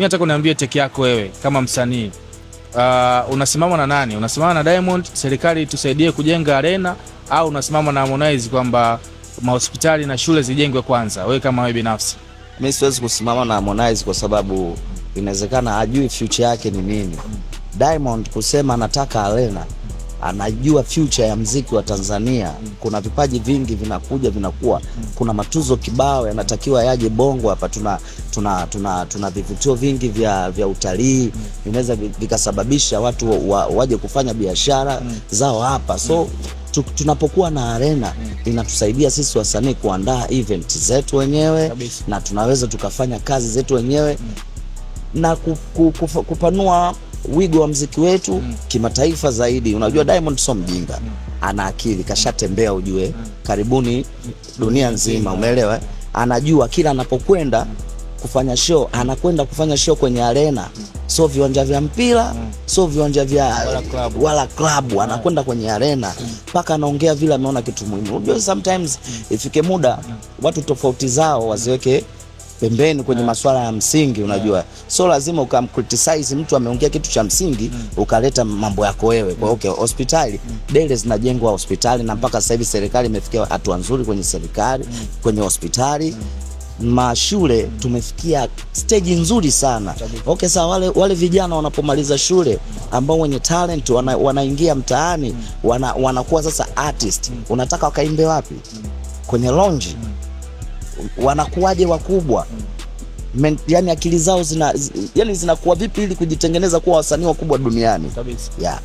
Mimi nataka uniambie take yako wewe kama msanii. Unasimama na nani? Unasimama na Diamond, serikali tusaidie kujenga arena, au unasimama na Harmonize kwamba mahospitali na shule zijengwe kwanza? Wewe kama wewe binafsi. Mimi siwezi kusimama na Harmonize kwa sababu inawezekana hajui future yake ni nini. Diamond kusema anataka arena, anajua future ya mziki wa Tanzania. Kuna vipaji vingi vinakuja vinakuwa, kuna matuzo kibao yanatakiwa yaje Bongo hapa. Tuna vivutio vingi vya utalii vinaweza vikasababisha watu waje kufanya biashara zao hapa, so tunapokuwa na arena inatusaidia sisi wasanii kuandaa event zetu wenyewe na tunaweza tukafanya kazi zetu wenyewe na kupanua wigo wa mziki wetu kimataifa zaidi. Unajua Diamond sio mjinga, ana akili, kashatembea ujue karibuni dunia nzima, umeelewa? Anajua kila anapokwenda kufanya show, anakwenda kufanya show kwenye arena, sio viwanja vya mpira, sio viwanja vya Wala club. Wala klabu, anakwenda kwenye arena mpaka anaongea vile ameona kitu muhimu. Unajua sometimes ifike muda watu tofauti zao waziweke pembeni kwenye masuala ya msingi. Unajua, so lazima ukamcriticize mtu ameongea kitu cha msingi ukaleta mambo yako wewe. Kwa okay, hospitali dele zinajengwa hospitali, na mpaka sasa hivi serikali imefikia hatua nzuri kwenye serikali kwenye hospitali, mashule tumefikia stage nzuri sana. Okay, sawa, wale vijana wanapomaliza shule ambao wenye talent wanaingia mtaani, wanakuwa sasa artist. Unataka wakaimbe wapi? Kwenye lounge? Wanakuwaje wakubwa? Yani akili zao yani zinakuwa vipi ili kujitengeneza kuwa wasanii wakubwa duniani? Kabisa. Yeah.